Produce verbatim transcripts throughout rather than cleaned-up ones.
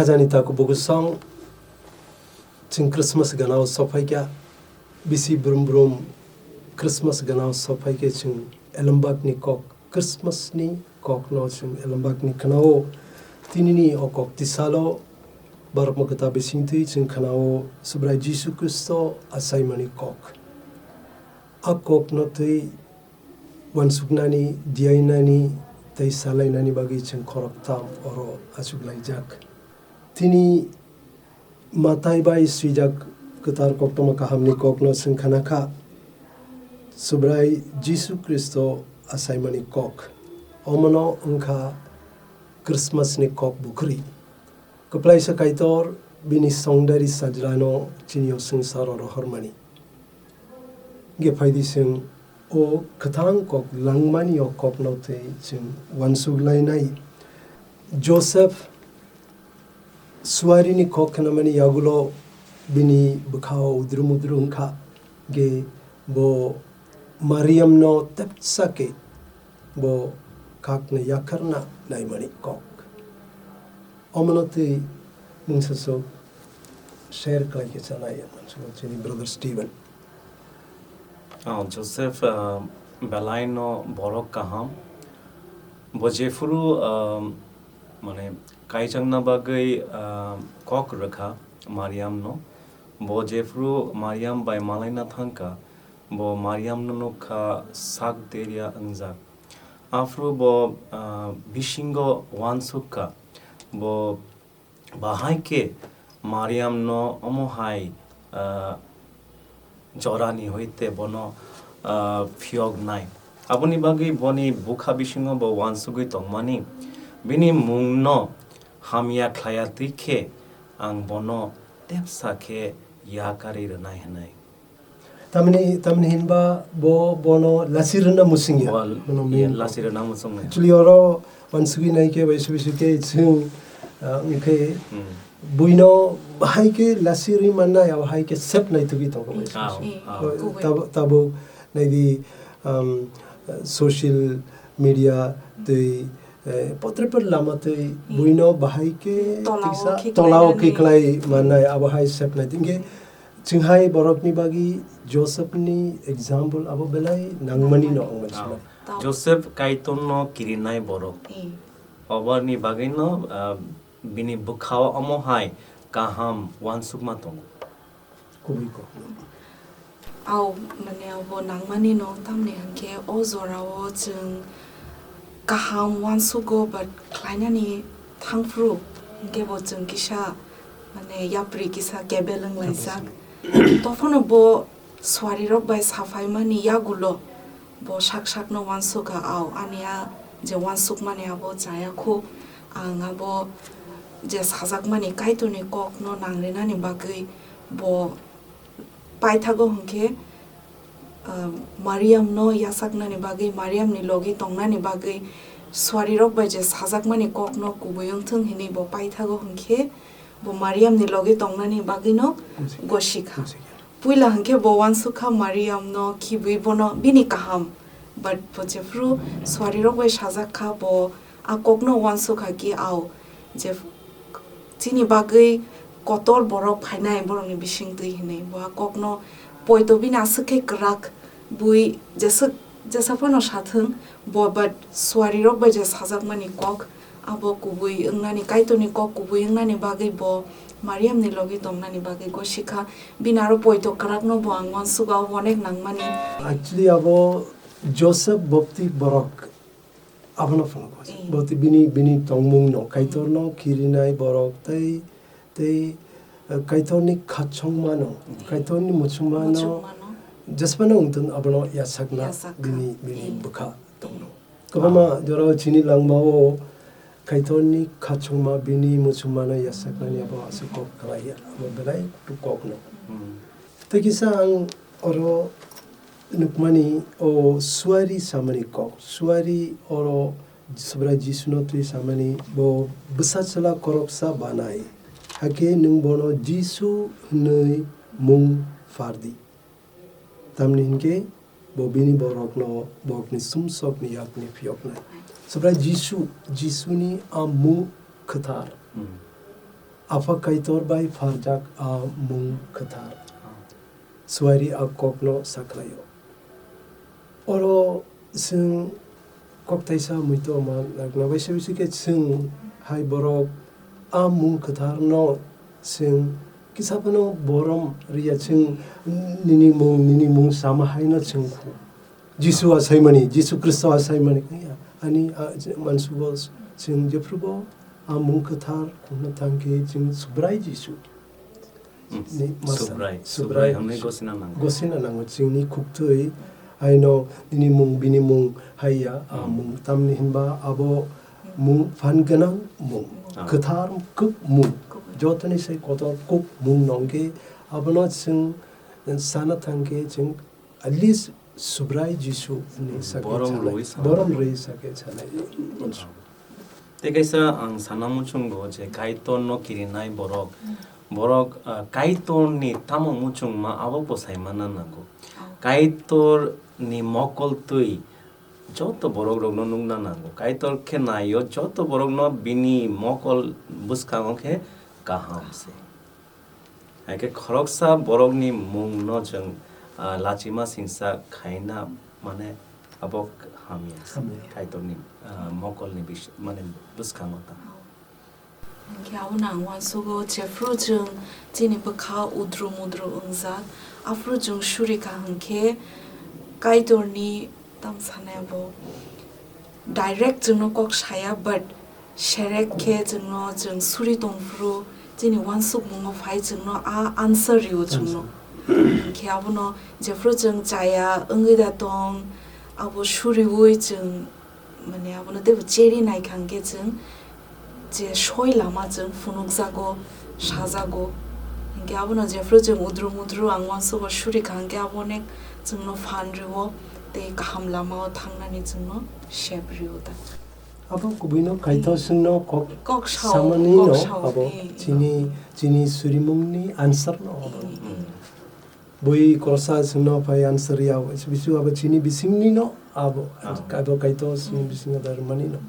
Jani taku bukusong chwng Christmas ganao sophaikha, bisi brum brum Christmas ganao sophaikhe chwng elembakni kok, Christmas ni kokno chwng elembakni khnao. Tinini o kok tisalo borok mwkhwtha bisingtwi chwng khnao Subrai Jisu Khristo achaimani kok. A kokno twi uansuknani, diyainani tei salainani bagwi chwng khoroktham oro achuklaijak. Tini Matai bai swijak kwthar koktwma kahamni kokno chwng khna kha, Subrai Jisu Khristo achaimani kok. Omono wngkha Christmas ni kok bukhuri. Kwplaisa Kaitor bini songdari sajlano chini o swngcharo rohormani. Hingke phaidi chwng o kwthang kok langmani o kokno twi chwng uansuk lainai. Joseph suarini kok khnamani yagulo bini bwkhao udrum udrum wngkha, hingke bo Mariamno tepsa khe bo kakno yakarna naimani kok. Omono twi mungsa sok share khlai khe chanai ang mansugo chini brother Steven. Oh, Joseph, ah, belaino borok kaham. Bo jephuru, ah, mane, kaijakna bagwi, ah, kok rwkha Mariamno. Bo jephuru Mariam bai malaina thangkha, bo Mariamno nukha sak deria wngjak. Aphuru bo, ah, bisingo uansukha, bo bahai khe Mariamno omo hai, ah, jorani hoite bono, ah, phiyoknai. Aboni bagwi boni bwkha bisingo bo uansugwi tongmani, bini mungno hamya khlaiya twi khe ang bono tepsa khe yakarwi rwnai hwnwi. Tamni, tamni hinba bo bono lasi rwna musingya. Bo Bono ye main lasi rwna musung nai. Actually oro uansugwi nai khe bai subi suke chwng, ah, wngkhe Hmm. buino bahai khe lasi rwi mannai, abo hai khe sep nai tugwi tongo bai subi Ah, suke. ah. Kubui. Tabuk, tabuk naidi, um, social media twi, eh, potre por lama twi Hmm. buino bahai khe Tolao tiksa khe tolao khe khlai khlai mannai, abo hai sep nai. Tingkhe Chwng hai borokni bagwi Josephni example abo belai nangmani no ang mansi mano. Tao. Joseph Kaitorno kirinai borok. Eh. Oborni bagwino, ah, bini bwkhao omo hai kaham uansukma tongo. Kubui kok. Ao, mane abo nangmani no, tamni hwnkhe o jorao chwng kaham uansugo, but khlainani thangphru hwnkhe bo chwng kisa, mane, yapri kisa kebel wnglaijak. Tophano bo suarirok bai saphaimani yagulo bo sak sakno uansukha, ao, ani a je uansukmani abo chaya khu, ang abo je sajakmani Kaitorni kokno nangrinani bagwi bo paithago hwnkhe, ah, Mariamno yachaknani bagwi, Mariamni logi tongnani bagwi suarirok bai je sajakmani kokno kubui wngthung hwnwi bo paithago hwnkhe, bo Mariamni logi tongnani bagwino gosikha. Gosikha. Puila hwnkhe bo uansukha Mariamno khibwi bono bini kaham, but bo jephru suarirok bai sajakkha, bo a kokno uansukha ki, ao, je chini bagwi kotor borok phainai borokni bisingtwi hinwi. Bo a kokno poito bini aswk khe kwrak bui jeswk, jesa phano sathwng, bo, but suarirok bai je sajakmani kok, abo kubui wngnani, Kaitorni kok kubui wngnani bagwi bo Mariamni logi tongnani bagwi gosikha. Bini aro poito kwrakno bo ang uansugo, abo onek nangmani. Actually, abo Joseph bopti borok Abono phano ko. Eh. Bo tei bini, bini tongmung no, Kaitor no kirinai borok tei, tei, eh, Kaitor ni khachongma no, Hmm. Kaitor ni muchungma no, Muchungma no. Jesphano wngtun abono yasakna Yasak. Bini, bini Hmm. Bwkha tongno. Kwbangma Ah. Jorao chini langmao Kaitor ni khachongma bini muchungma no yasaknani abo aswk kok khlai ya, abo belai kok no. Hmm. Tei kisa ang oro nukmani o suari samani kok. Suari oro Subrai Jisuno twi samani, bo bwsa chwla khoroksa banai. Hakhe nwng bono Jisu hwnwi mung phardi. Tamni hinkhe bo bini borokno bokni sumsokni yakni phiyoknai. Subrai Jisu, Jisuni a mung kwthar. Hmm. Apha Kaitor bai pharjak a mung kwthar. Suari a kokno sakhlaio. Oro chwng kok taisa muito ma nagna bai se bisi khe chwng hai borok a mung kwthar no chwng kisa phano borom riya chwng nini mung, nini mung sama hai no chwng khu. Jisu a saimani, Jisu Khristo a saimani. Ani a mansugo chwng jephrubo a mung kwthar khungna thangkhe chwng Subrai Jisu. Mm. Ni masa. Subrai, Subrai Subrai hwnwi Jisu. Gosina nango. Gosina nango chwngni khuktwi haino nini mung bini mung haiya a Mm. mung tamni hinba abo mung phan gwnang mung Ah. kwthar kuk mung jotoni sai kotor kuk mung nongkhe abono chwng sana thangkhe chwng at least Subrai Jisu ni sakhe Borom sanai. Rwi sanai. Borom rwi sakhe sanai. Tei kaisa ang sana muchungo je Kaitor no kirinai borok, borok, ah, Kaitor ni tamo muchungma abo bo sai manna nango. Kaitor ni mokol twi joto borok rok no nukna nango. Kaitor khe naio joto borok no bini mokol bwskango khe kaham se. Hai khe khoroksa borokni mungno chwng, ah, lachima singsa khaina, mane, abo hamya se. Hamya. Kaitorni, ah, mokolni bis-, mane, bwskango ta. Hinkhe abono ang uansugo, jephru chwng chini bwkha udru mudru wngjak, aphru chwng suri kha hinkhe Kaitorni Tamo sanai abo direct chwngno kok saya, but serek khe chwngno chwng suri tongphuru chini uansukmungo phai chwngno a answer rio chwngno. Answer. Hinkhe abono jephru chwng chaya wngwi da tong, abo suriui chwng, mane, abono teibo cheri naikha hinkhe chwng je soi lama chwng phunukjago, sajago. Hinkhe abono jephru chwng udru mudru ang uansugo suri kha, hinkhe abo onek chwngno phan rwo tei kaham lamao thangnani chwngno sep rwo ta. Abo kubuino Kaitor chwngno kok Kok sao, samani kok no sao, abo eh. Chini, chini surimungni answer no abo. Eh, eh. Bui kosa chwngno phai answer ya, bisu abo chini bisingni no abo, Ah. Abo Kaitor chini bisingo da rwmani no.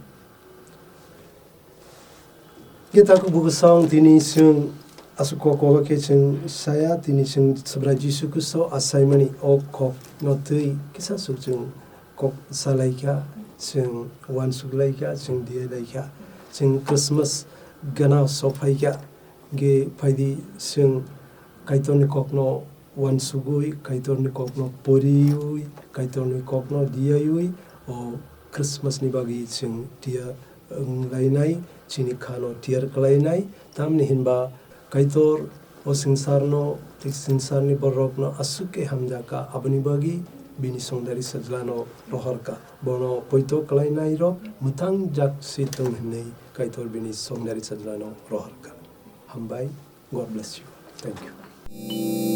Khe takhuk bukhusong tini chwng aswk kok kogo khe chwng saya, tini chwng Subrai Jisu Khristo achaimani o kok no twi kisa swk chwng kok salaikha, chwng uansuk laikha, chwng diya laikha, chwng Christmas gana sophaikha, ge phaidi chwng Kaitorni kokno uansugwi, Kaitorni kokno poriwi, Kaitorni kokno diyaiwi, o Christmas ni bagwi chwng tiya wnglainai, chini khano tiyar khlainai, tamni hinba Kaitor o swngcharno tei swngcharni bororokno aswk khe hamjakha, aboni bagwi bini songdari sajlano rohorkha. Bono poito khlainairok mwthang jak se tong hwnwi Kaitor bini songdari sajlano rohorkha. Hambai, God bless you. Thank you.